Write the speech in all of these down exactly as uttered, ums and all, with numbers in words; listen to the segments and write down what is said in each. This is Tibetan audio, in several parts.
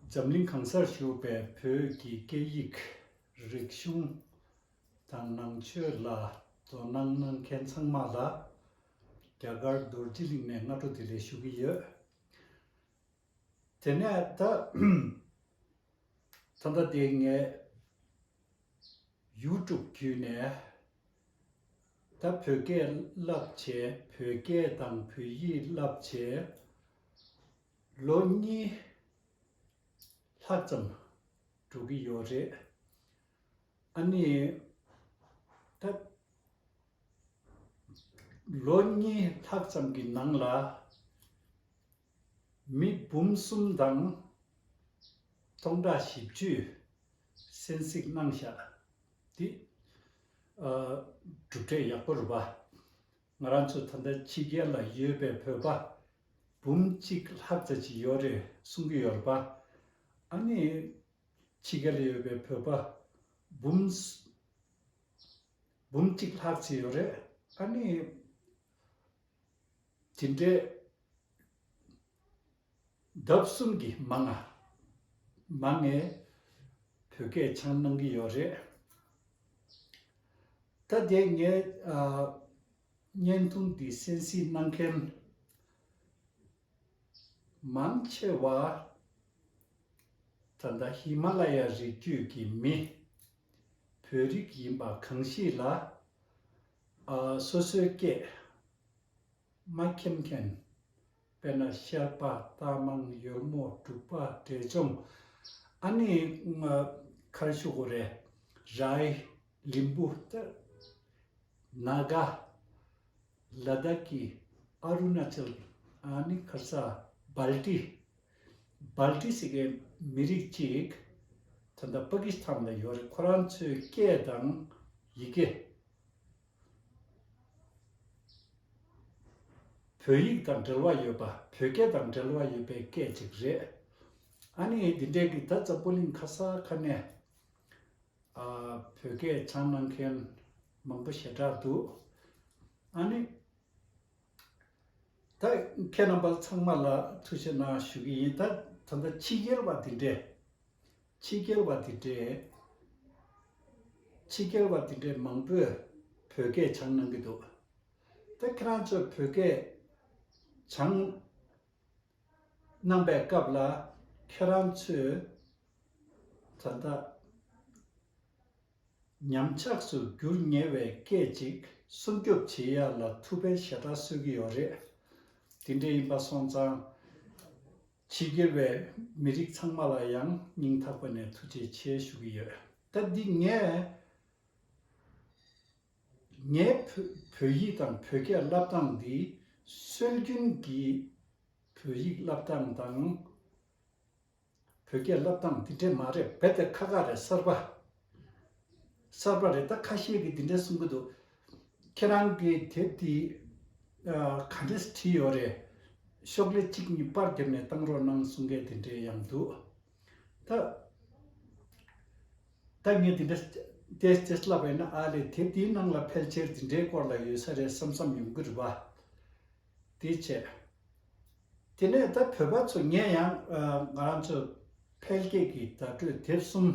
འཛམ་གླིང་གང་སར་བཞུགས་པའི་བོད་ཀྱི་སྐད་ཡིག་རིག་གཞུང་དང་ནང་ཆོས་ལ་དོ་སྣང་གནང་མཁན་ཚང་མ་ལ་རྒྱ་གར་རྡོ་རྗེ་གླིང་ནས་སྔ་དྲོ་བདེ་ལེགས་ཞུ་གི་ཡོད། དེ་ནས་ད་ད་ལྟ་དེ་ངས་ཡུ་ཊུབ་བརྒྱུད་ནས་ད་བོད་སྐད་བསླབ་བྱས། བོད་སྐད་དང་བོད་ཡིག་བསླབ་བྱས་ལོ་གཉིས་ལྷག་ཙམ་འགྲོ་གི་ཡོད་རེད། ཨ་ནི་ད་ལོ་གཉིས་ལྷག་ཙམ་གྱི་ནང་ལ་མི་འབུམ་གསུམ་དང་སྟོང་ཕྲག་བཞི་བཅུས་གསན་གཟིགས་གནང་བཞག་འདི་ཨ་གྲུབ་འབྲས་ཡག་པོ་རེད་པ། ང་རང་ཚོ་ད་ལྟ་ཕྱི་རྒྱལ་ལ་ཡོད་པའི་བོད་པ་འབུམ་གཅིག་ལྷག་ཙམ་ཅིག་ཡོད་རེད་གསུང་གི་ཡོད་རེད་པ། ཨ་ནི་ཕྱི་རྒྱལ་ལ་ཡོད་པའི་བོད་པ་འབུམ་འབུམ་གཅིག་ལྷག་ཙམ་ཡོད་རེད། ཨ་ནི་དེ་འདྲའི་ལྡབ་གསུམ་གྱིས་མང་ང་མང་ངེ་བོད་སྐད་སྦྱང་གནང་གི་ཡོད་རེད། ད་དེ་ངས་ཨ་བརྙན་ཐུང་འདི་གསན་གཟིགས་གནང་མཁན་མང་ཆེ་བ་ད་ལྟ་ཧི་མ་ལ་ཡ་རི་རྒྱུད་ཀྱི་མི་བོད་རིགས་ཡིན་པ་གང་ཞིག་ལ་ཨ་སོ་སོའི་སྐད་མ་མཁྱེན་མཁན། དཔེར་ན་ཤར་པ། རྟ་མང་། ཡོལ་མོ། འབྲུག་པ། འབྲས་ལྗོངས། ཨ་ནི་ང་ག་རེ་ཞུ་དགོས་རེད། རའི། ལིམ་བུ། ད་ནཱ་ག་ལ་དྭགས་ཀྱི། ཨ་རུ་ན་ཅལ། ཨ་ནི་ཁ་ས་སྦལ་ཏི། སྦལ་ཏི་ཟེར་མཁན་མི་རིགས་གཅིག་ད་ལྟ་པ་ཀི་སི་ཐན་ལ་ཡོད་རེད། ཁོ་རང་ཚོའི་སྐད་དང་ཡི་གེ། བོད་ཡིག་དང་འབྲེལ་བ་ཡོད་པ། བོད་སྐད་དང་འབྲེལ་བ་ཡོད་པའི་སྐད་ཅིག་རེད། ཨ་ནི་འདི་འདྲའི་གི་ད་ལྟ་པོ་ལིང་ཁ་ས་ཁ་ནས་ཨ་བོད་སྐད་སྦྱང་གནང་མཁན་མང་པོ་ཞེ་དྲག་འདུག་ཨ་ནི་ད་ཁྱེད་རྣམ་པ་ཚང་མ་ལ་ཐུགས་རྗེ་གནང་ཞུ་གི་ཡིན། ད་ད་ལྟ་ཕྱི་རྒྱལ་བ་འདི་འདྲས། ཕྱི་རྒྱལ་བ་དེ་འདྲས། ཕྱི་རྒྱལ་བ་དེ་འདྲས་མང་པོས་བོད་སྐད་སྦྱང་གནང་གི་འདུག་ད་ཁྱེད་རང་ཚོས་བོད་སྐད་སྦྱང་གནང་པའི་སྐབས་ལ་ཁྱེད་རང་ཚོས་ད་ལྟ་ཉམས་ཆག་སུ་འགྱུར་ཉེ་བའི་སྐད་ཅིག་སྲུང་སྐྱོབ་བྱེད་ཡ་ལ་ཐུགས་ཕན་ཞེ་དྲག་གསོས་ཀྱི་ཡོད་རེད། དེ་འདྲས་ཡིན་པ་སོང་ཙང་། ཕྱི་རྒྱལ་བའི་མི་རིགས་ཚང་མ་ལ་ཡང་སྙིང་ཐག་པ་ནས་ཐུགས་རྗེ་ཆེ་ཞུ་གི་ཡོད། ད་འདི་ངས་ངའི་བོད་བོད་ཡིག་དང་བོད་སྐད་བསླབ་སྟངས་འདི་སྲོལ་རྒྱུན་གྱི་བོད་ཡིག་བསླབ་སྟངས་དང་། བོད་སྐད་བསླབ་སྟངས་འདི་འདྲས་མ་རེད། རྦད་དེ་ཁག་ཁག་རེད། གསར་པ། གསར་པ་རེད། ད་ཁ་ཤས་ཀྱིས་འདི་འདྲས་གསུང་གི་འདུག་ཁྱེད་རང་གིས་དེབ་འདི་ཨ་ག་འདྲས་བྲིས་ཡོད་རེད། ཤོག་ལྷེ་གཅིག་གཉིས་པར་བརྒྱབ་ནས་བཏང་རོགས་གནང་གསུང་མཁན་དེ་འདྲས་ཡང་འདུག་ད་ད་ངས་འདི་འདྲས་ཏེས་ཏེས་ལབ་པ་ཡིན་ན། ཨ་ལས་དེབ་འདིའི་ནང་ལ་ཕལ་ཆེར་འདི་འདྲའི་སྐོར་ལ་ཡོད་ས་རེད་བསམ་བསམ་ཡོང་གི་རེད་པ། དེ་བྱས། དེ་ནས་ད་བོད་པ་ཚོ། ངས་ཡང་ཨ་ང་རང་ཚོ་ཕལ་སྐད་ཀྱི་བརྡ་སྤྲོད་དེབ་གསུམ།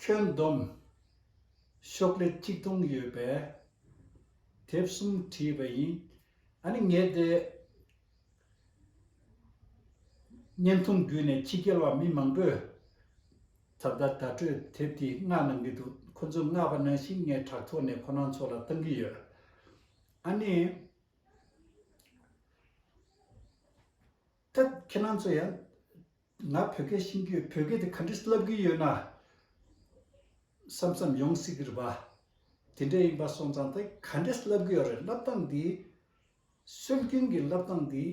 ཁྱོན་བསྡོམས་ཤོག་ལྷེ་གཅིག་སྟོང་ཡོད་པའི་དེབ་གསུམ་བྲིས་པ་ཡིན། ཨ་ནི་ངས་དེ་བརྙན་ཐུང་བརྒྱུད་ནས་ཕྱི་རྒྱལ་བ་མི་མང་པོས་ད་ལྟ་བརྡ་སྤྲོད་དེབ་དེ་མངགས་གནང་གི་འདུག་ཁོ་ཚོས་མངགས་པ་ནང་བཞིན་ངས་དྲ་ཐོག་ནས་ཁོ་རང་ཚོ་ལ་བཏང་གི་ཡོད། ཨ་ནི། ད་ཁྱེད་རང་ཚོ་ཡང་ང་བོད་སྐད་ཤེས་ཀྱི་ཡོད། བོད་སྐད་དེ་ག་འདྲས་བསླབ་ཀྱི་ཡོད་ན་བསམ་བསམ་ཡོང་སྲིད་ཀྱི་རེད་པ། དེ་འདྲ་ཡིན་པ་སོང་ཙང་ད་ག་འདྲས་བསླབ་ཀྱི་ཡོད་རེད། བསླབ་སྟངས་འདི་སྲོལ་རྒྱུན་གྱི་བསླབ་སྟངས་འདི་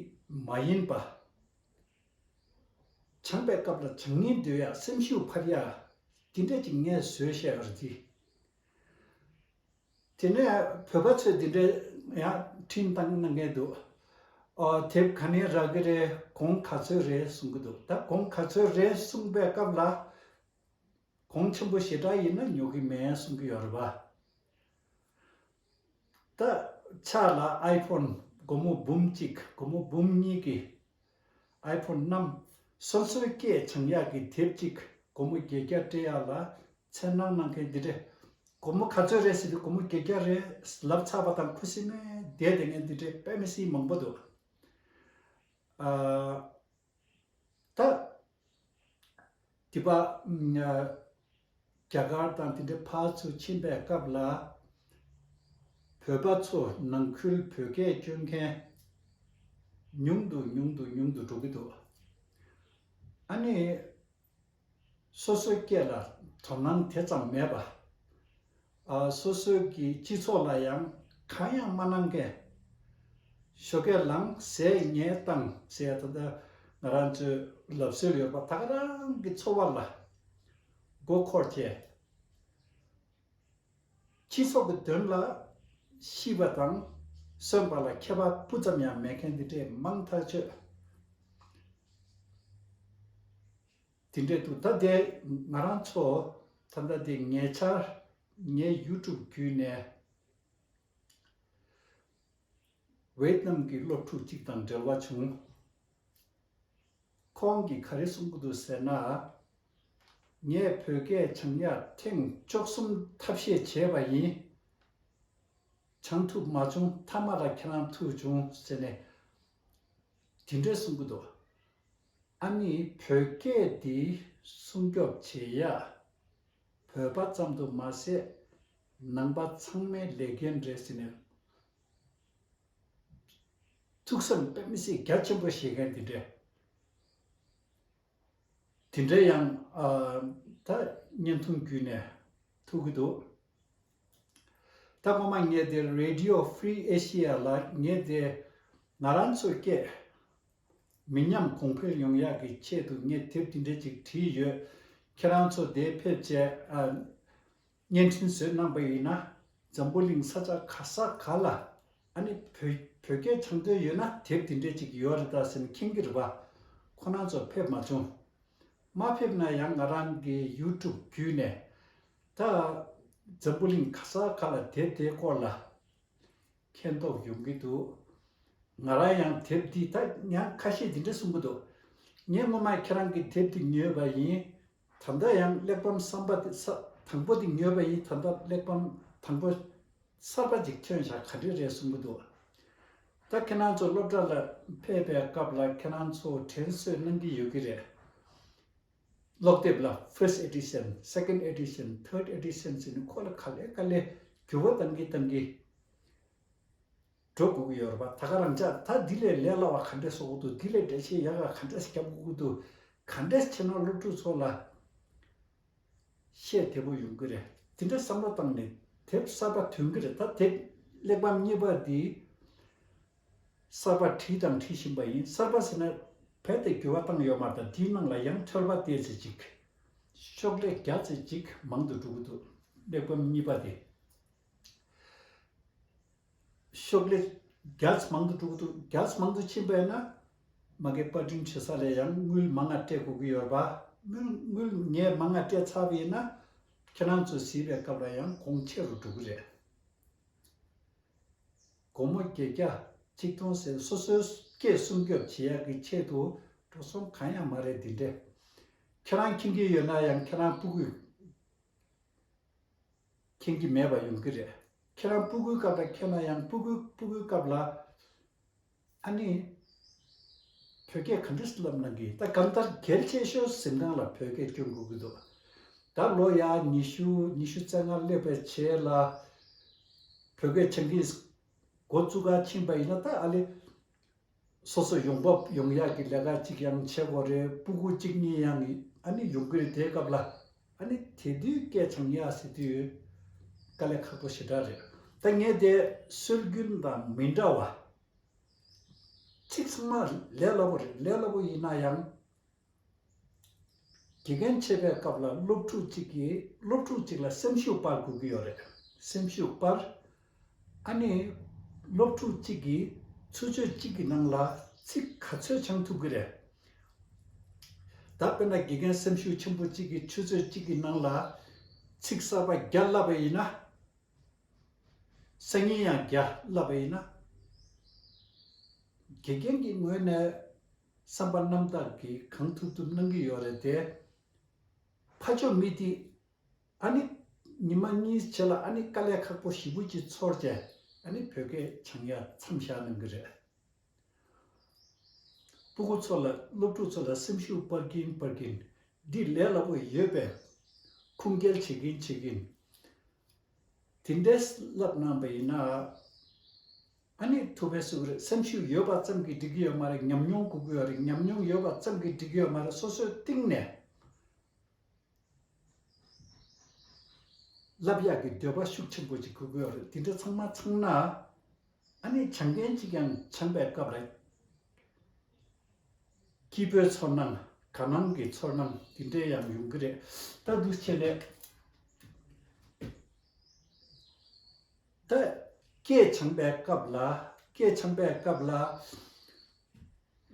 མ་ཡིན་པ། སྦྱང་པའི་སྐབས་ལ་སྦྱང་སྙིང་འདོད་ཡ། སེམས་ཤུགས་འཕར་ཡ། དེ་འདྲས་ཅིག་ངས་བཟོས་བཤད་པ་རེད། དེ་དེ་ནས་བོད་པ་ཚོས་འདི་འདྲའི་ཡང་འཕྲིན་བཏང་གནང་མཁན་འདུག་ཨོ། དེབ་ག་ནས་རག་གི་རེད། གོང་ག་ཚོད་རེད་གསུང་གི་འདུག་ད་གོང་ག་ཚོད་རེད་གསུངས་པའི་སྐབས་ལ། གོང་ཆེན་པོ་ཞེ་དྲག་ཡིན་ན་ཉོ་གི་མེད་གསུང་གི་ཡོད་རེད་པ། ད་ཆ་ལ་ཨའི་ཕོན་སྒོར་མོ་འབུམ་གཅིག་སྒོར་མོ་འབུམ་གཉིས་ཀྱི་ཨའི་ཕོན་བསྣམས། སོ་སོའི་སྐད་སྦྱང་ཡག་གི་དེབ་ཅིག་སྒོར་མོ་བརྒྱད་བརྒྱ་སྤྲད་ཡག་ལ་འཚེར་སྣང་གནང་མཁན་འདི་འདྲས། སྒོར་མོ་ག་ཚོད་རེད་ཟེར་དུས་སྒོར་མོ་བརྒྱད་བརྒྱ་རེད་ལབ་ཚར་བ་དང་ཁུ་སིམ་མེར་བསྡད་བསྡད་མཁན་འདི་འདྲས་དཔེ་མི་སྲིད་མང་པོ་འདུག་ཨ། ད། དེ་པ། རྒྱ་གར་དང་དེ་འདྲའི་ཕར་ཚུར་ཕྱིན་པའི་སྐབས་ལ། བོད་པ་ཚོ་ནང་ཁུལ་བོད་སྐད་སྐྱོན་མཁན་ཉུང་དུ་ཉུང་དུ་ཉུང་དུ་འགྲོ་གི་འདུག་ཨ་ནི། སོ་སོའི་སྐད་ལ་དོ་སྣང་དེ་ཙམ་མེད་པ། ཨ། སོ་སོའི་གི་སྤྱི་ཚོགས་ལ་ཡང་གང་ཡང་མ་གནང་མཁན། ཞོགས་ཀས་ལངས་ཟས་ངས་བཏང་ཟེར་ད་ལྟ་ང་རང་ཚོའི་ལབ་སྲོལ་ཡོད་པ་ད་ག་རང་གི་འཚོ་བ་ལ་མགོ་འཁོར་བྱས། སྤྱི་ཚོགས་ཀྱི་དོན་ལ་ཤི་བ་དང་གསོན་པ་ལ་ཁྱད་པར་སྤུ་ཙམ་ཡང་མེད་མཁན་འདི་འདྲས་མང་ཐག་ཆོད། དེ་འདྲས་འདུག་ད་དེ་ང་རང་ཚོ་ད་ལྟ་དེ་ཉེ་ཆར་ངའི་ཡུ་ཊུབ་བརྒྱུད་ནས་ཝེད་ནམ་གྱི་སློབ་ཕྲུག་ཅིག་དང་འབྲེལ་བ་བྱུང་། ཁོང་གིས་ག་རེ་གསུང་གི་འདུག་ཟེར་ན། ངས་བོད་སྐད་སྦྱང་ཡག་ཐེངས་བཅུ་གསུམ་ཐབས་ཤེས་བྱས་པ་ཡིན། སྦྱང་ཐུབ་མ་བྱུང་། མཐའ་མ་ལ་ཁྱེད་རང་ཐུག་བྱུང་ཟེར་ནས་དེ་འདྲས་གསུང་གི་འདུག་ཨ་ནི་བོད་སྐད་འདི་སྲུང་སྐྱོབ་བྱེད་ཡ། བོད་པ་ཙམ་དུ་མ་ཟད་ནང་པ་ཚང་མའི་ལས་འགན་རེད་ཟེར་ནས་ཐུགས་བསམ་དཔེ་མི་སྲིད་རྒྱ་ཆེན་པོ་བཞེས་མཁན་དེ་འདྲས། དེ་འདྲས་ཡང་ཨ། ད་བརྙན་ཐུང་བརྒྱུད་ནས་ཐུག་གི་འདུག་ད་སྔོན་མ་ངས་དེ་Radio Free Asia ལ་ངས་དེ་ང་རང་ཚོའི་སྐད་མི་ཉམས་གོང་འཕེལ་ཡོང་ཡག་གི་ཆེད་དུ་ངས་དེབ་འདི་འདྲ་ཅིག་བྲིས་ཡོད། ཁྱེད་རང་ཚོ་དེ་ཕེབས་བྱས་ཨ། བརྙན་འཕྲིན་བཟོས་གནང་པ་ཡིན་ན་འཛམ་བུ་གླིང་ས་ཆ་ག་ས་ག་ལ་ཨ་ནི་བོད་བོད་སྐད་སྦྱང་འདོད་ཡོད་ན་དེབ་འདི་འདྲ་ཅིག་ཡོད་རེད་ད་ཟེར་ནས་མཁྱེན་གྱི་རེད་པ། ཁོ་རང་ཚོ་ཕེབས་མ་བྱུང་། མ་ཕེབས་ན་ཡང་ང་རང་གི་ཡུ་ཊུབ་བརྒྱུད་ནས་ད་འཛམ་བུ་གླིང་ག་ས་ག་ལ་དེབ་དེའི་སྐོར་ལ་མཁྱེན་རྟོགས་ཡོང་གི་འདུག་ང་རང་ཡང་དེབ་འདི་ད་ཡང་ཁ་ཤས་འདི་འདྲ་གསུང་གི་འདུག་ངས་སྔོན་མ་ཁྱེད་རང་གི་དེབ་འདི་ཉོས་པ་ཡིན། ད་ལྟ་ཡང་གླེགས་བམ་བསམ་པ་འདི་ས་དང་པོ་འདི་ཉོས་པ་ཡིན། ད་ལྟ་གླེགས་བམ་དང་པོ་གསར་པ་ཅིག་ཐོན་བཞག་ག་འདྲ་རེད་གསུང་གི་འདུག་ད་ཁྱེད་རང་ཚོ་སློབ་གྲྭ་ལ་ཕེབས་པའི་སྐབས་ལ་ཁྱེད་རང་ཚོ་དྲན་གསོ་གནང་གི་ཡོད་ཀྱི་རེད། ཀློག་དེབ་ལ་first edition, second edition, third edition ཟེར་ནས་ཁོ་ལ་ག་ལེ་ག་ལེ་འགྱུར་བ་གཏང་གི་གཏང་གི་འགྲོ་དགོས་ཀྱི་ཡོད་རེད་པ། ད་ག་རང་ཅག་ད་འདི་ལས་ལས་སླ་བ་ག་འདྲས་བཟོ་དགོས་འདུག་འདི་ལས་འགྲེལ་བཤད་ཡག་ག་ག་འདྲས་རྒྱབ་དགོས་ཀྱི་འདུག་ག་འདྲས་བྱས་ན་སློབ་ཕྲུག་ཚོ་ལ་ཤེས་བདེ་པོ་ཡོང་གི་རེད། དེ་འདྲ་བསམ་བློ་བཏང་ནས་དེབ་གསར་པ་ཐོན་གི་རེད། ད་དེབ་གླེགས་བམ་གཉིས་པ་འདི་གསར་པ་བྲིས་དང་བྲིས་བཞིན་པ་ཡིན། གསར་པ་ཟེར་ན་རྦད་དེ་འགྱུར་བ་བཏང་ཡོད་མ་རེད། ད་དེའི་ནང་ལ་ཡང་འཕྲོས་པ་ཏོག་ཙམ་ཅིག་ཤོག་ལྷེ་བརྒྱ་ཙམ་ཅིག་མང་དུ་འགྲོ་གི་འདུག་གླེགས་བམ་གཉིས་པ་དེ། ཤོག་ལྷེ་བརྒྱ་ཙམ་མང་དུ་འགྲོ་གི་འདུག་བརྒྱ་ཙམ་མང་དུ་ཕྱིན་པས་ན་མ་གི་པར་སྐྲུན་བྱེད་ས་ལ་ཡང་དངུལ་མང་ང་སྤྲད་དགོས་ཀྱི་ཡོད་རེད་པ། དངུལ་དངུལ་ངས་མང་ང་སྤྲད་ཚར་བ་ཡིན་ན་ཁྱེད་རང་ཚོ་གཟིགས་པའི་སྐབས་ལ་ཡང་གོང་ཆེ་རུ་འགྲོ་གི་རེད། སྒོར་མོ་བརྒྱད་བརྒྱ་ཆིག་སྟོང་ཟེར་སོ་སོའི་སྐད་སྲུང་སྐྱོབ་བྱེད་ཡག་གི་ཆེད་དུ་འགྲོ་སོང་གང་ཡང་མ་རེད། འདི་འདྲས་ཁྱེད་རང་མཁྱེན་གྱི་ཡོད་ན་ཡང་ཁྱེད་རང་ཕྲུ་གུས་མཁྱེན་གྱི་མེད་པ་ཡོང་གི་རེད། ཁྱེད་རང་ཕྲུ་གུའི་སྐབས་ལ་མཁྱེན་ན་ཡང་ཕྲུ་གུ་ཕྲུ་གུའི་སྐབས་ལ་ཨ་ནི་བོད་སྐད་ག་འདྲས་བསླབ་གནང་གི། ད་གང་ལྟར་གལ་ཆེ་ཤོས་གཟིམ་ཁང་ལ་བོད་སྐད་སྐྱོན་དགོས་ཀྱི་འདུག་ད་ལོ་ཡ་ཉི་ཤུ་ཉི་ཤུ་རྩ་ལྔ་སླེབས་པའི་རྗེས་ལ་བོད་སྐད་སྦྱང་གི་འགོ་བཙུགས་ག་ཕྱིན་པ་ཡིན་ན་ད་ཨ་ལེ། སོ་སོ་ཡོང་འབབ་ཡོང་ཡག་གི་ལས་ཀ་གཅིག་ཡང་བྱེད་དགོས་རེད། ཕྲུ་གུ་གཅིག་གཉིས་ཡང་ཨ་ནི་ཡོང་གི་རེད། དེའི་སྐབས་ལ་ཨ་ནི་དེ་དུས་སྐད་སྦྱང་ཡག་ཟེར་དུས་དཀའ་ལས་ཁག་པོ་ཞེ་དྲག་རེད། ད་ངས་དེ་སྲོལ་རྒྱུན་དང་མི་འདྲ་བ། ཚིག་ཚང་མ་ལས་སླ་པོ་རེད། ལས་སླ་པོ་ཡིན་ན་ཡང་དགེ་རྒན་བྱེད་པའི་སྐབས་ལ་སློབ་ཕྲུག་གཅིག་གིས་སློབ་ཕྲུག་གཅིག་ལ་སེམས་ཤུགས་སྤར་དགོས་ཀྱི་ཡོད་རེད། སེམས་ཤུགས་སྤར། ཨ་ནི་སློབ་ཕྲུག་གཅིག་གིས་ཆུ་ཚོད་གཅིག་གི་ནང་ལ་ཚིག་ག་ཚོད་སྦྱང་ཐུབ་ཀྱི་རེད། ད་དཔེར་ན་དགེ་རྒན་སེམས་ཤུགས་ཆེན་པོ་གཅིག་གིས་ཆུ་ཚོད་གཅིག་གི་ནང་ལ་ཚིག་གསར་པ་བརྒྱ་བསླབས་པ་ཡིན་ན། སང་ཉིན་ཡང་བརྒྱ་བསླབས་པ་ཡིན་ན། དགེ་རྒན་གྱི་ངོས་ནས་ བསམ་པ་རྣམ་དག་གིས་གང་ཐུབ་ཐུབ་གནང་གི་ཡོད་རེད་དེ། ཕར་ཕྱོགས་མི་དེ་ཨ་ནི་ཉི་མ་གཉིས་རྗེས་ལ་ཨ་ནི་དཀའ་ལས་ཁག་པོ་ཞེ་པོ་ཅིག་ཚོར་བྱས་ཨ་ནི་བོད་སྐད་སྦྱང་ཡ་མཚམས་བཞག་གནང་གི་རེད། སྤུ་གུ་ཚོ་ལ་སློབ་ཕྲུག་ཚོ་ལ་སེམས་ཤུགས་སྤར་གིན་སྤར་གིན་འདི་ལས་སླ་པོ་ཡོད་པས། ཁུངས་སྐྱེལ་བྱེད་ཀྱིན་བྱེད་ཀྱིན། དེ་འདྲས་བསླབ་གནང་པ་ཡིན་ན། ཨ་ནི་ཐུབ་པའི་སུ་རེད། སེམས་ཤུགས་ཡོད་པ་ཙམ་གྱིས་འགྲིག་གི་ཡོད་མ་རེད། ཉམས་མྱོང་དགོས་ཀྱི་ཡོད་རེད། ཉམས་མྱོང་ཡོད་པ་ཙམ་གྱིས་འགྲིག་གི་ཡོད་མ་རེད། སོ་སོའི་གཏིང་ནས་བསླབ་ཡག་གི་འདོད་པ་ཤུགས་ཆེན་པོ་ཅིག་དགོས་ཀྱི་ཡོད་རེད། དེ་འདྲ་ཚང་མ་ཚང་ན། ཨ་ནི་སྦྱང་མཁན་གཅིག་ཀྱང་སྦྱངས་པའི་སྐབས་རེད། སྐྱིད་པོའི་ཚོར་སྣང་། དགའ་སྣང་གི་ཚོར་སྣང་དེ་འདྲའི་ཡང་ཡོང་གི་རེད། ད་འདུག་བྱས་ནས་ད་སྐད་སྦྱངས་པའི་སྐབས་ལ། སྐད་སྦྱངས་པའི་སྐབས་ལ་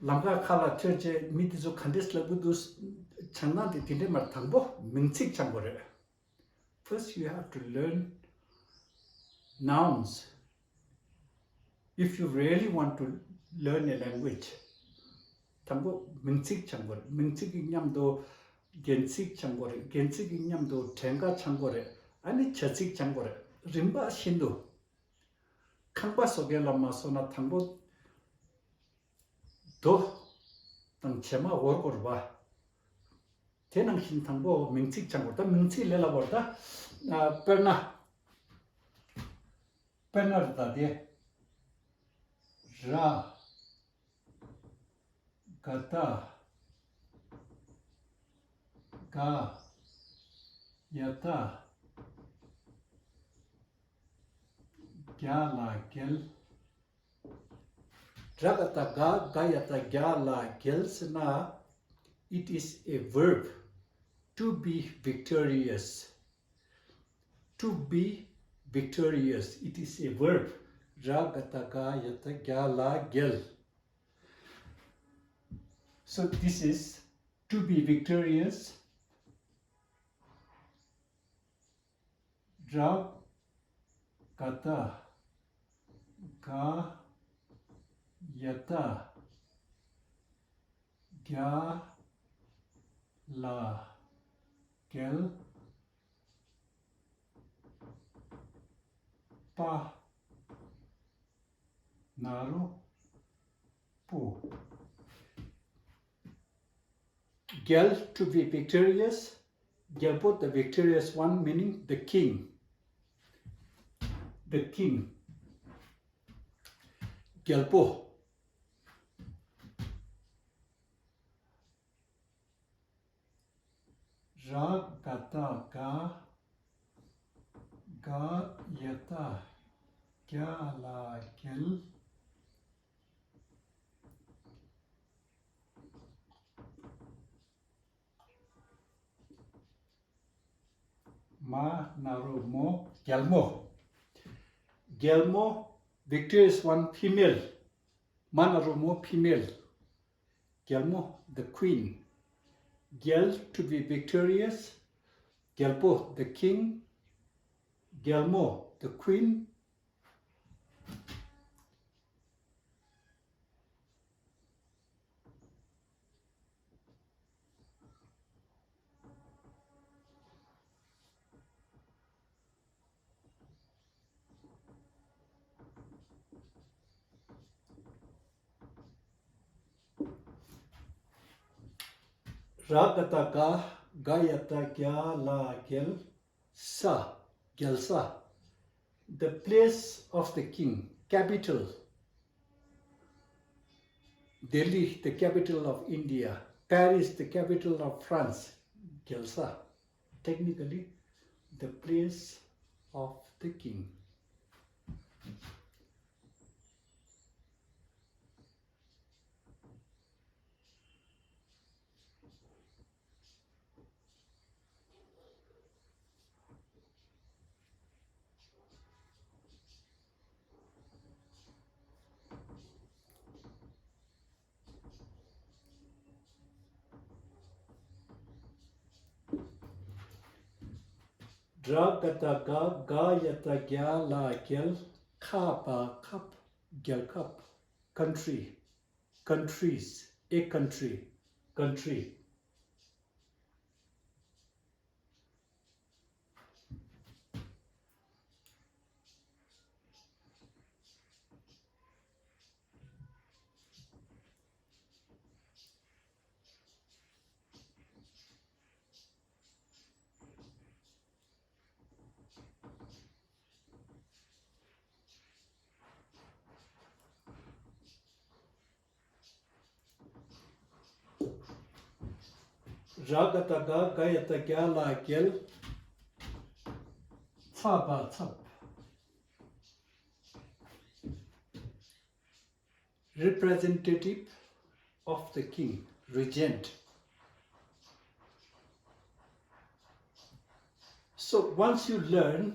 ལམ་ཁ་ཁ་ལ་ཐོན་བྱས་མི་དེ་ཚོ་ག་འདྲས་ལབ་ཀྱི་འདུག་སྦྱང་སྟངས་དེ་དེ་འདྲས་མ་རེད། དང་པོ་མིང་ཚིག་སྦྱང་དགོས་རེད། First, you have to learn nouns. If you really want to learn a language, དང་པོ་མིང་ཚིག་སྦྱང་དགོས་རེད། མིང་ཚིག་གི་མཉམ་དུ་རྒྱན་ཚིག་སྦྱང་དགོས་རེད། རྒྱན་ཚིག་གི་མཉམ་དུ་བྲན་ཀ་སྦྱང་དགོས་རེད། ཨ་ནི་བྱ་ཚིག་སྦྱང་དགོས་རེད། རིམ་པ་བཞིན་དུ། ཁང་པ་བཟོ་མཁན་ལ་མ་བཟོ་ན་དང་པོ་རྡོ་དང་བྱེ་མ་བོར་དགོས་རེད་པ། དེ་ནང་བཞིན་དང་པོ་མིང་ཚིག་སྦྱང་དགོས། ད་མིང་ཚིག་ལས་སླ་པོ་རེད་ད། ཨ། དཔེར་ན། དཔེར་ན་རེད་ད་དེ། ར། ག་ད། ག། ཡ་ད། རྒྱ་ལ་རྒྱལ། ར་ག་ད་ག་ག་ཡ་ད་རྒྱ་ལ་རྒྱལ་ཟེར་ན། It is a verb to be victorious. To be victorious. It is a verb. ར་ག་ད་ག་ཡ་ད་རྒྱ་ལ་རྒྱལ། So this is to be victorious. ར་ག་ད་ག་ཡ་ད་རྒྱ་ལ་རྒྱལ། པ། ན་རོ། པོ། རྒྱལ། To be victorious. རྒྱལ་པོ། The victorious one, meaning the king. The king. རྒྱལ་པོ། ར་ག་ད་ག་ག་ཡ་ད་རྒྱ་ལ་རྒྱལ། མ་ན་རོ་མོ། རྒྱལ་མོ། རྒྱལ་མོ། Victorious one, female. མ་ན་རོ་མོ། Female. རྒྱལ་མོ། The queen. རྒྱལ། To be victorious. རྒྱལ་པོ། The king. རྒྱལ་མོ། The queen. ར་ག་ད་ག་ག་ཡ་ད་རྒྱ་ལ་རྒྱལ། ས། རྒྱལ་ས། The place of the king, capital. Delhi, the capital of India. Paris, the capital of France. རྒྱལ་ས། Technically, the place of the king. ར་ག་ད་ག་ག་ཡ་ད་རྒྱ་ལ་རྒྱལ། ཁ་བ་ཁབ། རྒྱལ་ཁབ། Country. Countries. a country, country. ར་ག་བཏགས་རྒ། ག་ཡ་བཏགས་རྒྱ། ལ་རྒྱལ། ཚ་བ་ཚབ། Representative of the king, regent. So once you learn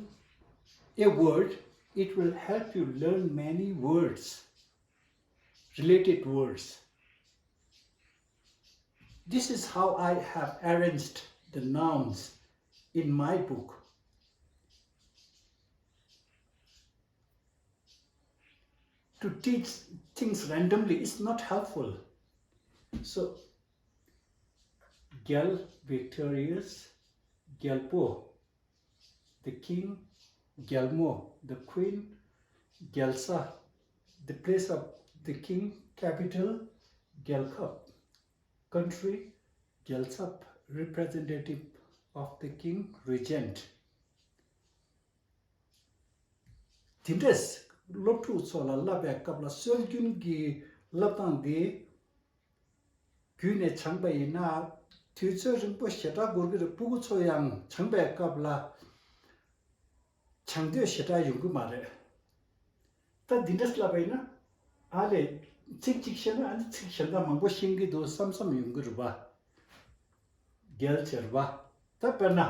a word, it will help you learn many words, related words. This is how I have arranged the nouns in my book. To teach things randomly is not helpful. So, རྒྱལ, victorious, རྒྱལ་པོ, the king, རྒྱལ་མོ, the queen, རྒྱལ་ས, the place of the king, capital, རྒྱལ་ཁབ། Country, རྒྱལ་ཚབ། Representative of the king, regent. དེ་འདྲས་སློབ་ཕྲུག་ཚོ་ལ་བསླབ་པའི་སྐབས་ལ་སྲོལ་རྒྱུན་གྱི་བསླབ་སྟངས་འདི་བརྒྱུད་ནས་སྦྱངས་པ་ཡིན་ན། དུས་ཚོད་རིང་པོ་ཞེ་དྲག་འགོར་གྱི་རེད། སྤུ་གུ་ཚོ་ཡང་སྦྱངས་པའི་སྐབས་ལ་སྦྱང་འདོད་ཞེ་དྲག་ཡོང་གི་མ་རེད། ད་འདི་འདྲ་ལབ་པ་ཡིན་ན། ཨ་ལས། ཚིག་གཅིག་ཤེས་ན་ཨ་ནི་ཚིག་གཞན་དག་མང་པོ་ཤེས་ཀྱི་འདུག་བསམ་བསམ་ཡོང་གི་རེད་པ། རྒྱལ་ཟེར་བ། ད་དཔེར་ན།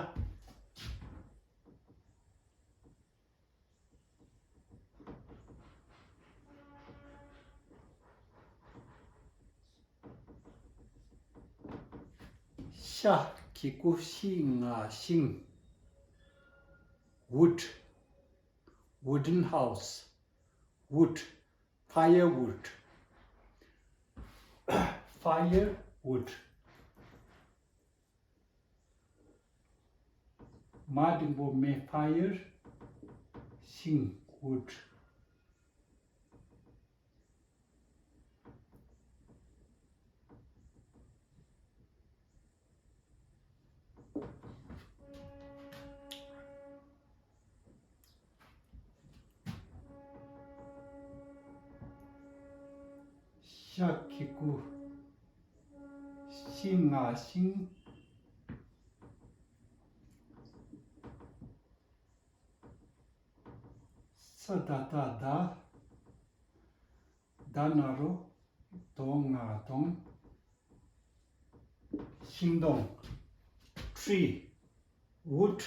ཤ་གི་གུ་ཤི་ང་ཤིང་། Wood, wooden house, wood, firewood, firewood. མ་འགྲེང་བུ་མེ། fire, ཤིང་། wood. ཤ་གི་གུ་ཤི་ང་ཤིང་། ས་ད་བཏགས་སྡ། ད་ན་རོ་དོ་ང་སྡོང་། ཤིང་སྡོང་། Tree, wood,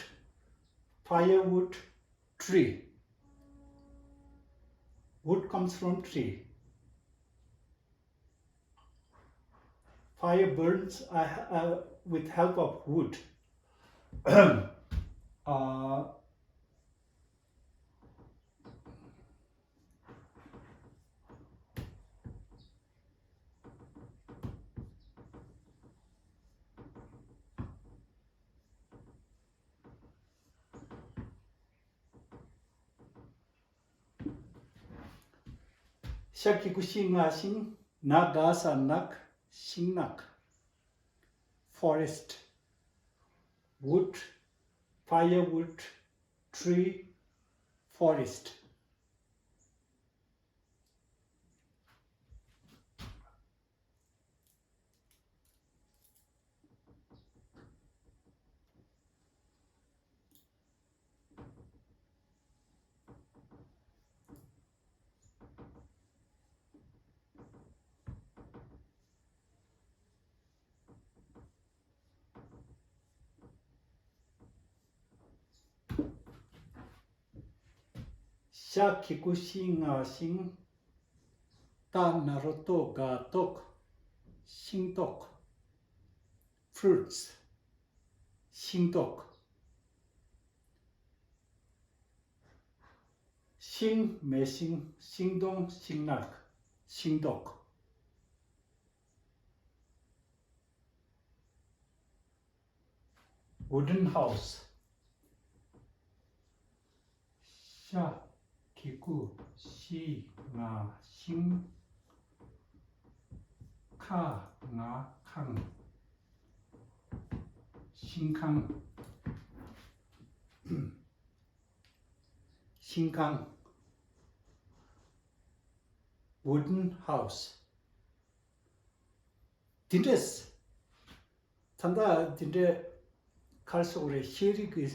firewood, tree. Wood comes from tree. Fire burns, uh, uh, with help of wood. Uh, ཤ་གི་གུ་ཤི་ང་ཤིང་། ན་ག་ས་ནག་ཤིང་ནགས། Forest, wood, firewood, tree, forest. ཤ་གི་གུ་ཤི་ང་ཤིང་། ཏ་ན་རོ་ཏོ་ག་ཏོག་ཤིང་ཏོག Fruits, ཤིང་ཏོག་ཤིང་། མེ་ཤིང་། ཤིང་སྡོང་། ཤིང་ནགས། ཤིང་ཏོག Wooden house. ཤ། གི་གུ། ཤི། ང་། ཤིང་། ཁ། ང་། ཁང་། ཤིང་ཁང་། ཤིང་ཁང་། Wooden house. དེ་འདྲས། ད་ལྟ་དེ་འདྲའི་ག་རེ་ཟེར་དགོས་རེད། ཤེས་རིག་གི་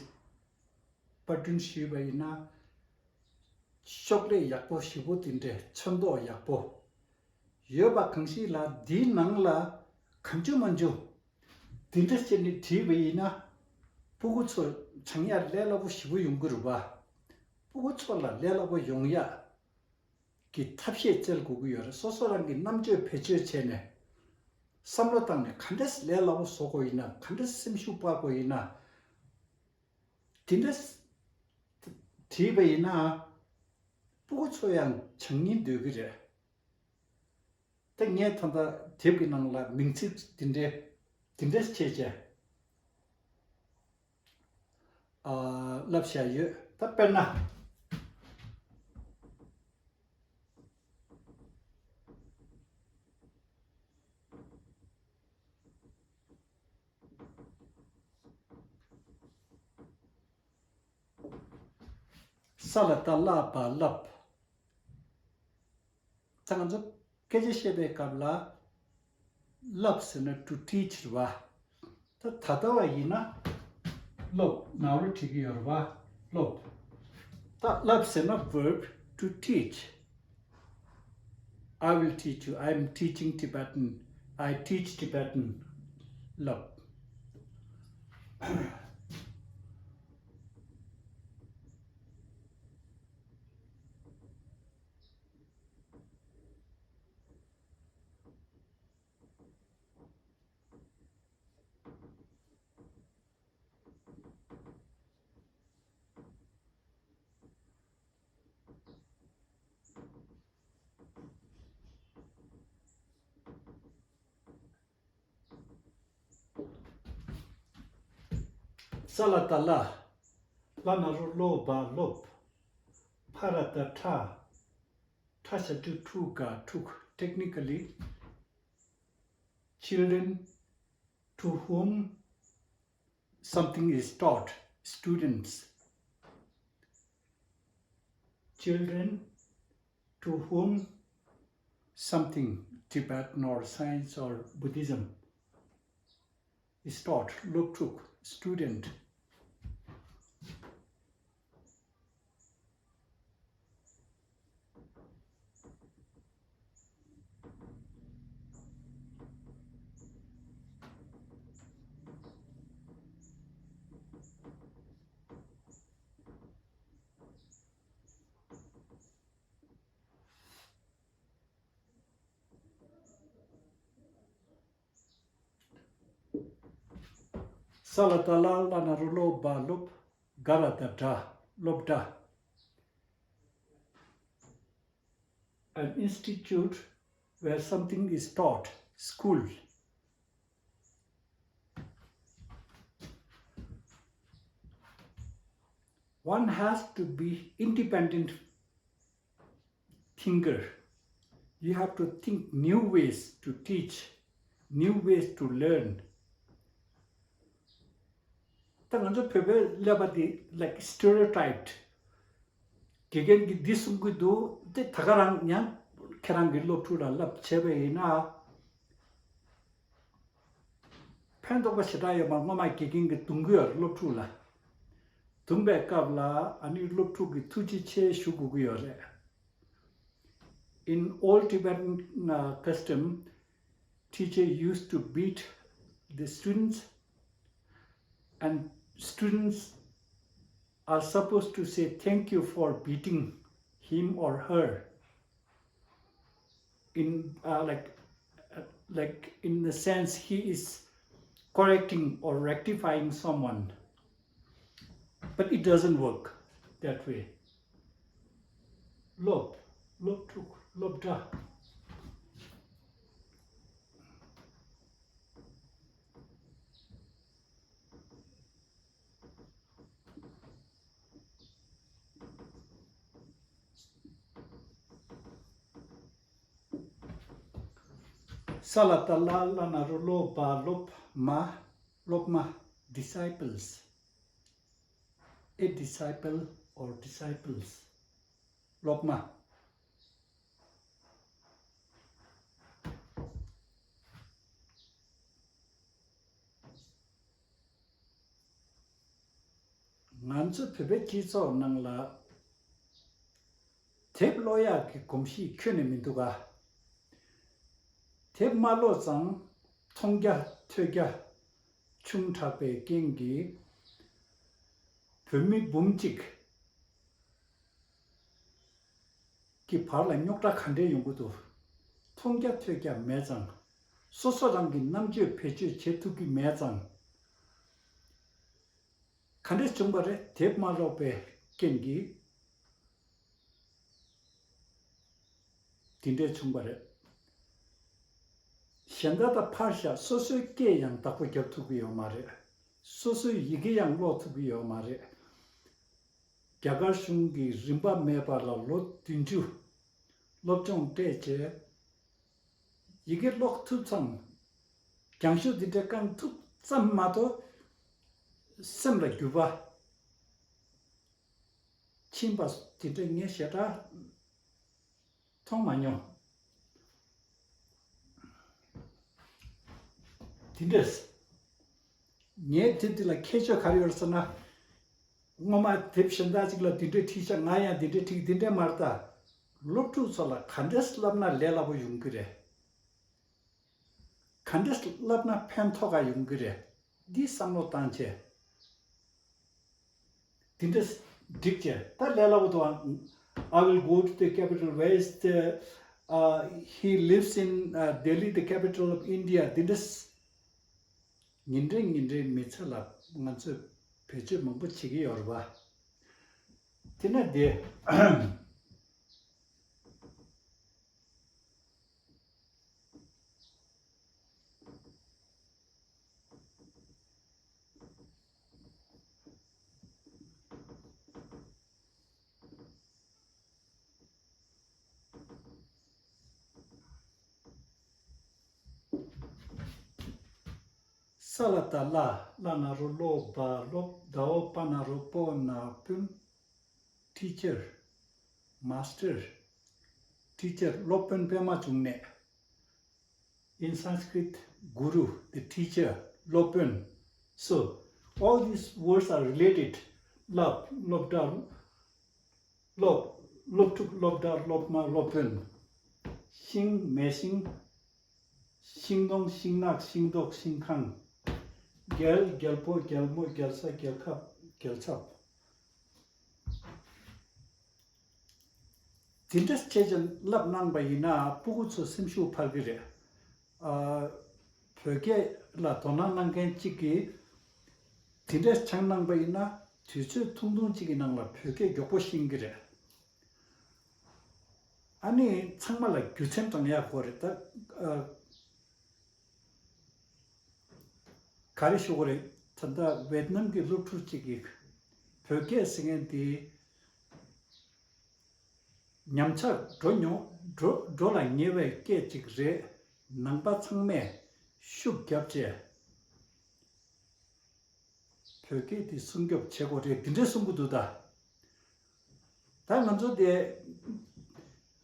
པར་སྐྲུན་ཞུས་པ་ཡིན་ན། ཤོག་ལྷེ་ཡག་པོ་ཞེ་པོ་དེ་འདྲའི་ཚོན་མདོག་ཡག་པོ་ཡོད་པ་གང་ཞིག་ལ། འདིའི་ནང་ལ་གང་བྱུང་མང་བྱུང་དེ་འདྲ་བྱས་ནས་བྲིས་པ་ཡིན་ན། སྤུ་གུ་ཚོ་སྦྱང་ཡག་ལས་སླ་པོ་ཞེ་པོ་ཡོང་གི་རེད་པ། སྤུ་གུ་ཚོ་ལ་ལས་སླ་པོ་ཡོང་ཡག་གི་ཐབས་ཤེས་བཙལ་དགོས་ཀྱི་ཡོད་རེད། སོ་སོ་རང་གིས་རྣམ་དཔྱོད་བེད་སྤྱོད་བྱས་ནས་བསམ་བློ་བཏང་ནས། ག་འདྲས་ལས་སླ་པོ་བཟོ་དགོས་ཡིན་ན། ག་འདྲས་སེམས་ཤུགས་སྤར་དགོས་ཡིན་ན། དེ་འདྲས་བྲིས་པ་ཡིན་ན། སྤུ་གུ་ཚོ་ཡང་སྦྱང་སྙིང་འདོད་ཀྱི་རེད། ད་ངས་ད་ལྟ་དེབ་ཀྱི་ནང་ལ་མིང་ཚིག་དེ་འདྲས་དེ་འདྲས་བྱས་བྱས། ཨ། བསླབ་བཞག་ཡོད། ད་དཔེར་ན། ས་ལ་བཏགས་སླ་བ་སླབ། ད་ང་ཚོ་སྐད་ཆ་བཤད་པའི་སྐབས་ལ་སླབ་ཟེར་ན་to teach རེད་པ། ད་ད་ལྟ་བ་ཡིན་ན་སློབ། ནང་ལོགས་བྲིས་ཀྱི་ཡོད་རེད་པ། སློབ། ད་སླབ་ཟེར་ན་verb to teach. I will teach you. I am teaching Tibetan. I teach Tibetan. སླབ། ས་ལ་བཏགས་སླ། ལ་ན་རོ་སློ་བ་སློབ། ཕ་ར་བཏགས་ཕྲ། ཕྲ་ཞབས་ཀྱུ་ཕྲུ་ག་ཕྲུག Technically, children to whom something is taught, students. Children to whom something, Tibetan or science or Buddhism, is taught, སློབ་ཕྲུག student. ས་ལ་བཏགས་སླ། ལ་ན་རོ་སློ་བ་སློབ། ག་ར་བཏགས་གྲ། སློབ་གྲྭ། An institute where something is taught, school. One has to be independent thinker. You have to think new ways to teach, new ways to learn. ད་ང་ཚོ་བོད་པའི་ཀླད་པ་འདི་like stereotyped. དགེ་རྒན་གྱིས་འདི་གསུང་གི་འདུག་དེ་ད་ག་རང་ཡང་ཁྱེད་རང་གི་སློབ་ཕྲུག་ལ་བསླབ་བྱས་པ་ཡིན་ན། ཕན་ཐོགས་པ་ཞེ་དྲག་ཡོད་མ་རེད། སྔོན་མ་དགེ་རྒན་གྱིས་རྡུང་གི་ཡོད་རེད་སློབ་ཕྲུག་ལ། རྡུང་པའི་སྐབས་ལ་ཨ་ནི་སློབ་ཕྲུག་གིས་ཐུགས་རྗེ་ཆེ་ཞུ་དགོས་ཀྱི་ཡོད་རེད། In old Tibetan, uh, custom, teacher used to beat the students, and students are supposed to say thank you for beating him or her. In, uh, like, uh, like, in the sense he is correcting or rectifying someone. But it doesn't work that way. སློབ། སློབ་ཕྲུག་སློབ་གྲྭ། ས་ལ་བཏགས་སླ། སླ་ན་རོ། སློ་བ་སློབ་མ། སློབ་མ། Disciples. A disciple or disciples. སློབ་མ། ང་ཚོ་བོད་པའི་སྤྱི་ཚོགས་ནང་ལ་དེབ་ཀློག་ཡག་གི་གོམས་གཤིས་ཁྱོན་ནས་མི་འདུག་ག་དེབ་མ་ཀློག་ཙང་མཐོང་རྒྱ་ཐོས་རྒྱ་ཆུང་དྲགས་པའི་རྐྱེན་གྱིས་བོད་མི་འབུམ་གཅིག་གི་བར་ལ་རྙོག་དྲ་ག་འདྲས་ཡོང་གི་འདུག་མཐོང་རྒྱ་ཐོས་རྒྱ་མེད་ཙང་། སོ་སོ་རང་གི་རྣམ་དཔྱོད་བེད་སྤྱོད་བྱེད་ཐུབ་ཀྱི་མེད་ཙང་། ག་འདྲས་བྱུང་བ་རེད། དེབ་མ་ཀློག་པའི་རྐྱེན་གྱིས་དེ་འདྲས་བྱུང་བ་རེད། གཞན་དག་དང་ཕར་བཞག་སོ་སོའི་སྐད་ཡང་བདག་པོ་རྒྱབ་ཐུབ་ཀྱི་ཡོད་མ་རེད། སོ་སོའི་ཡི་གེ་ཡང་ཀློག་ཐུབ་ཀྱི་ཡོད་མ་རེད། རྒྱ་གར་གཞུང་གིས་རིན་པ་མེད་པ་ལ་ལོ་བདུན་ཅུ་སློབ་སྦྱོང་སྤྲད་བྱས། ཡི་གེ་ཀློག་ཐུབ་ཙང་། རྒྱང་ཤོག་འདི་འདྲ་བཀང་ཐུབ་ཙམ་མ་གཏོགས། སེམས་ལ་འགྱུར་བ་ཕྱིན་པ་དེ་འདྲ་ངས་ཞེ་དྲག་མཐོང་མ་མྱོང་། དེ་འདྲས། ངའི་དེབ་འདི་ལ་ཁྱད་ཆོས་ག་རེ་ཡོད་ཟེར་ན། སྔོན་མ་དེབ་གཞན་དག་ཅིག་ལ་འདི་འདྲས་བྲིས་ཤག་ང་ཡང་འདི་འདྲས་བྲིས། འདི་འདྲས་མ་རེད་ད། སློབ་ཕྲུག་ཚོ་ལ་ག་འདྲས་བསླབ་ན་ལས་སླ་པོ་ཡོང་གི་རེད། ག་འདྲས་བསླབ་ན་ཕན་ཐོགས་ག་ཡོང་གི་རེད། འདི་བསམ་བློ་བཏང་བྱས། དེ་འདྲ་སྒྲིག་བྱས། ད་ལས་སླ་པོ་འདུག་ཨ། I will go to the capital. Where is the, uh, he lives in, uh, Delhi, the capital of India. དེ་འདྲ་ཉིན་རེ་ཉིན་རེ་མི་ཚེ་ལ་ང་ཚོས་བེད་སྤྱོད་མང་པོ་བྱེད་ཀྱི་ཡོད་རེད་པ། དེ་ན་དེ། ས་ལ་བཏགས་སླ། སླ་ན་རོ། སློ་བ་སློབ། ཟླ་འོག་པ་ན་རོ། པོ་ན་སྤུན། Teacher, master, teacher, སློབ་དཔོན། པདྨ་འབྱུང་གནས། In Sanskrit, guru, the teacher, སློབ་དཔོན། So, all these words are related. སློབ། སློབ་གྲྭ། སློབ། སློབ་ཕྲུག་སློབ་གྲྭ། སློབ་མ། སློབ་དཔོན། ཤིང་། མེ་ཤིང་། ཤིང་སྡོང་། ཤིང་ནགས། ཤིང་ཏོག་ཤིང་ཁང་། རྒྱལ། རྒྱལ་པོ། རྒྱལ་མོ། རྒྱལ་ས། རྒྱལ་ཁབ། རྒྱལ་ཚབ། དེ་འདྲ་བྱས་ཀྱང་བསླབ་གནང་པ་ཡིན་ན་སྤུ་གུ་ཚོ་སེམས་ཤུགས་འཕར་གི་རེད། ཨ། བོད་སྐད་ལ་དོ་སྣང་གནང་མཁན་གཅིག་གིས་དེ་འདྲ་སྦྱངས་གནང་པ་ཡིན་ན་དུས་ཚོད་ཐུང་ཐུང་གཅིག་གི་ནང་ལ་བོད་སྐད་མགྱོགས་པོ་ཤེས་ཀྱི་རེད། ཨ་ནི་ཚང་མ་ལ་རྒྱུ་མཚན་དྲང་ཡག་དགོས་རེད་ད། ཨ། ག་རེ་ཞུ་དགོས་རེད། ད་ལྟ་ཝེད་ནམ་གྱི་སློབ་ཕྲུག་ཅིག་གིས་བོད་སྐད་ཟེར་མཁན་དེ་ཉམས་ཆག་འགྲོ་མྱོང་། འགྲོ་འགྲོ་ལ་ཉེ་བའི་སྐད་ཅིག་རེད། ནང་པ་ཚང་མས་ཤུགས་བརྒྱབ་བྱས། བོད་སྐད་དེ་སྲུང་སྐྱོབ་བྱེད་དགོས་རེད། འདི་འདྲས་གསུང་གི་འདུག་ད། ད་ང་ཚོ་དེ་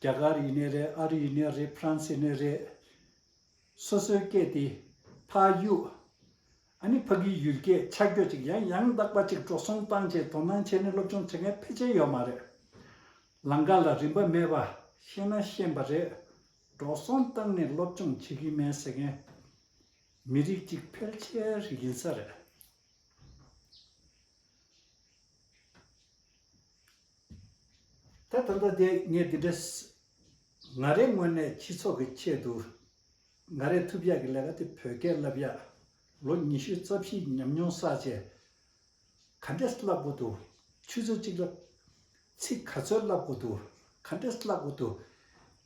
རྒྱ་གར་ཡིན་ནའི་རེད། ཨ་རི་ཡིན་ནའི་རེད། ཧྥ་རན་སི་ཡིན་ནའི་རེད། སོ་སོའི་སྐད་དེ་ཕར་གཡུག་ཨ་ནི་ཕ་གིའི་ཡུལ་སྐད་ཆགས་རྒྱུ་ཅིག་ཡང་ཡང་དག་པ་ཅིག་འགྲོ་སོང་བཏང་བྱས་དོ་སྣང་བྱས་ནས་སློབ་སྦྱོང་བྱེད་མཁན་ཕལ་ཆེར་ཡོད་མ་རེད། ལམ་ཁ་ལ་རིན་པ་མེད་པ་ཤེས་ན་ཤེས་པ་རེད། འགྲོ་སོང་བཏང་ནས་སློབ་སྦྱོང་བྱེད་ཀྱི་མེད་ཟེར་མཁན་མི་རིགས་གཅིག་ཕལ་ཆེར་ཡིན་ས་རེད། ད་ད་ལྟ་དེ་ངས་འདི་འདྲ་ང་རའི་ངོས་ནས་སྤྱི་ཚོགས་ཀྱི་ཆེད་དུ་ང་རས་ཐུབ་ཡག་གི་ལས་ཀ་དེ་བོད་སྐད་བསླབ་ཡག་ལོ་ཉི་ཤུ་རྩ་བཞི་ཉམས་མྱོང་བསགས་བྱས། ག་འདྲས་བསླབ་དགོས་འདུག་ཆུ་ཚོད་གཅིག་ལ་ཚིག་ག་ཚོད་བསླབ་དགོས་འདུག་ག་འདྲས་བསླབ་དགོས་འདུག་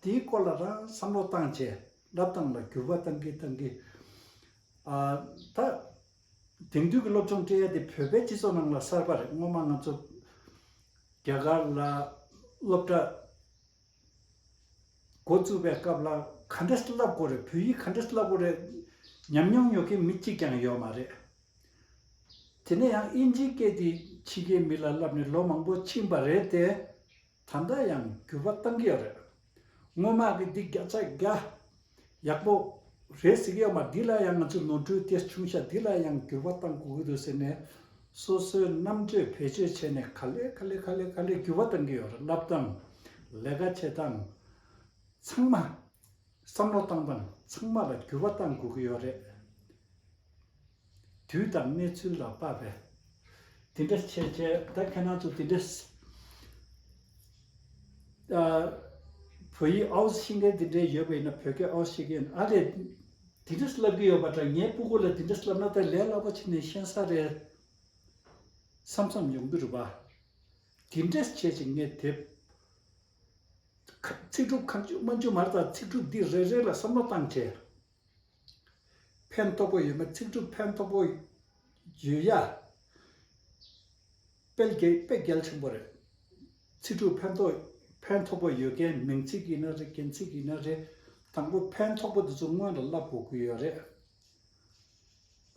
དེའི་སྐོར་ལ་རང་བསམ་བློ་བཏང་བྱས་བསླབ་སྟངས་ལ་འགྱུར་བ་གཏང་གི་གཏང་གི། ཨ། ད་དེང་དུས་ཀྱི་སློབ་སྦྱོང་སྤྲད་ཡ་དེ་བོད་པའི་སྤྱི་ཚོགས་ནང་ལ་གསར་པ་རེད། སྔོན་མ་ང་ཚོ་རྒྱ་གར་ལ་སློབ་གྲྭ་འགོ་བཙུགས་པའི་སྐབས་ལ་ ག་འདྲས་བསླབ་དགོས་རེད། བོད་ཡིག་ག་འདྲས་བསླབ་དགོས་རེད། ཉམས་མྱོང་ཡོད་མཁན་མི་གཅིག་ཀྱང་ཡོད་མ་རེད། དེ་ནས་ཡང་དབྱིན་ཇིའི་སྐད་དེ་ཕྱི་རྒྱལ་མི་ལ་བསླབས་ནས་ལོ་མང་པོ་ཕྱིན་པ་རེད་དེ། ད་ལྟ་ཡང་འགྱུར་བ་གཏང་གི་ཡོད་རེད། སྔོན་མ་གི་འདི་བརྒྱ་ཆ་བརྒྱ་ཡག་པོ་རེད་ཟེར་གི་ཡོད་མ། འདི་ལ་ཡང་ང་ཚོས་ནོར་འཁྲུལ་དེ་བྱུང་ཤག་འདི་ལ་ཡང་འགྱུར་བ་གཏང་དགོས་ཀྱི་འདུག་ཟེར་ནས། སོ་སོའི་རྣམ་དཔྱོད་བེད་སྤྱོད་བྱས་ནས་ག་ལེ་ག་ལེ་ག་ལེ་ག་ལེ་འགྱུར་བ་གཏང་གི་ཡོད་རེད། བསླབ་སྟངས། ལས་ཀ་བྱེད་སྟངས། ཚང་མ། བསམ་བློ་བཏང་སྟངས་ཚང་མ་ལ་འགྱུར་བ་གཏང་དགོས་ཀྱི་ཡོད་རེད། དུས་དང་གནས་ཚུལ་ལ་དཔག་པའི། དེ་འདྲ་བྱས་བྱས་ད་ཁྱེད་རང་ཚོ་དེ་འདྲ། ཨ། བོད་ཡིག་ཨའོ་ཤེས་མཁན་དེ་འདྲ་ཡོད་པ་ཡིན་ན། བོད་སྐད་ཨའོ་ཤེས་མཁན་ཨ་ལས། དེ་འདྲ་བསླབ་ཀྱི་ཡོད་པ་འདྲ། ངའི་སྤུ་གུ་ལ་དེ་འདྲ་བསླབ་ན་ད་ལས་སླ་པོ་བྱས་ནས་ཤེས་ས་རེད་བསམ་བསམ་ཡོང་གི་རེད་པ། དེ་འདྲ་བྱས་བྱས་ངས་དེབ། ཚིག་གྲུབ་ཁ་མཆུ་མ་མཆུ་མར་དང་། ཚིག་གྲུབ་འདི་རེ་རེ་ལ་བསམ་བློ་བཏང་བྱས། ཕན་ཐོགས་པོ་ཡོད་མེད། ཚིག་གྲུབ་ཕན་ཐོགས་པོ་ཡོད་ཡ། དཔེ་གལ་དཔེ་གལ་ཆེན་པོ་རེད། ཚིག་གྲུབ་ཕན་ཐོགས་ཕན་ཐོགས་པོ་ཡོད་མཁན་མིང་ཚིག་ཡིན་ན་རེད། རྒྱན་ཚིག་ཡིན་ན་རེད། དང་པོ་ཕན་ཐོགས་པོ་དེ་ཚོ་སྔོན་ལ་བསླབ་དགོས་ཀྱི་ཡོད་རེད།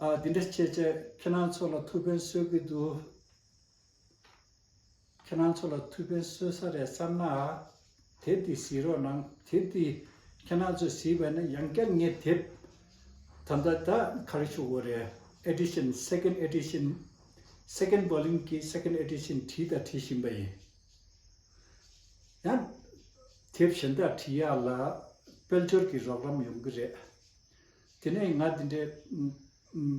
ཨ། འདི་འདྲ་བྱས་བྱས་ཁྱེད་རང་ཚོ་ལ་ཐུགས་ཕན་གསོས་ཀྱི་འདུག་ཁྱེད་རང་ཚོ་ལ་ཐུགས་ཕན་གསོས་ས་རེད་བསམ་ན། དེབ་འདི་གཟིགས་རོགས་གནང་། དེབ་འདི་ཁྱེད་རང་ཚོས་གཟིགས་པ་ན། ཡང་བསྐྱར་ངས་དེབ་ད་ལྟ་ད་ག་རེ་ཞུ་དགོས་རེད། ཨེ་ཌི་ཤན། སེ་ཀེན་ཌི་ཨེ་ཌི་ཤན། སེ་ཀེན་ཌི་བོ་ལིམ་གྱི་སེ་ཀེན་ཌི་ཨེ་ཌི་ཤན་བྲིས་དང་བྲིས་བཞིན་པ་ཡིན། ཡང་དེབ་གཞན་དག་བྲིས་ཡག་ལ་དཔལ་འབྱོར་གྱི་རོགས་རམ་ཡོང་གི་རེད། དེ་ནས་ང་འདི་འདྲའི་ཨུམ་ཨུམ་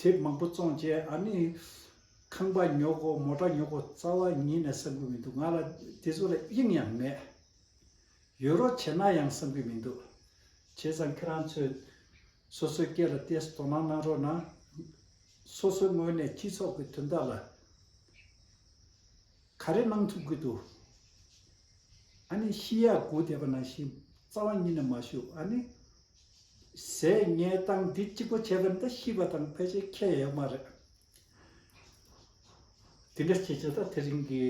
དེབ་མང་པོ་བཙོང་བྱས། ཨ་ནི་ཁང་པ་ཉོ་དགོས། མོ་ཊ་ཉོ་དགོས། རྩ་བ་ཉིད་ནས་བསམ་གྱི་མི་འདུག་ང་ལ་དེ་ཚོ་ལ་དབྱིངས་ཡང་མེད། ཡོད་རོགས་བྱས་ན་ཡང་བསམ་གྱི་མི་འདུག་བྱས་ཙང་ཁྱེད་རང་ཚོས་སོ་སོའི་སྐད་ལ་ཏོག་ཙམ་དོ་སྣང་གནང་རོགས་གནང་། སོ་སོའི་ངོས་ནས་སྤྱི་ཚོགས་ཀྱི་དོན་དག་ལ་ག་རེ་གནང་ཐུབ་ཀྱི་འདུག་ཨ་ནི་ཤི་ཡག་སྒུག་བསྡད་པ་ནང་བཞིན་རྩ་བ་ཉིད་ནས་མ་བཞུགས། ཨ་ནི་ཟས་ཉལ་སྟངས་འདི་གཅིག་པོ་བྱས་པ་ན་ད་ཤི་བ་དང་ཕལ་ཆེར་ཁྱད་ཡོད་མ་རེད། དེ་འདྲ་བྱས་བྱས་ད་དེ་རིང་གི་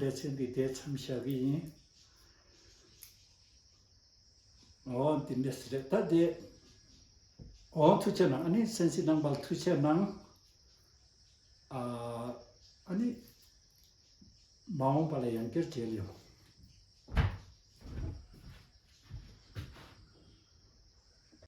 ལེ་ཚན་འདི་དེ་མཚམས་བཞག་གི་ཡིན། འོ་དེ་འདྲ་ཟེར་རེད། ད་དེ། འོ་ཐུགས་རྗེ་གནང་། ཨ་ནི་གསན་གཟིགས་གནང་བར་ཐུགས་རྗེ་གནང་། ཨ། ཨ་ནི་མ་འོངས་པ་ལ་ཡང་བསྐྱར་མཇལ་ཡོང་།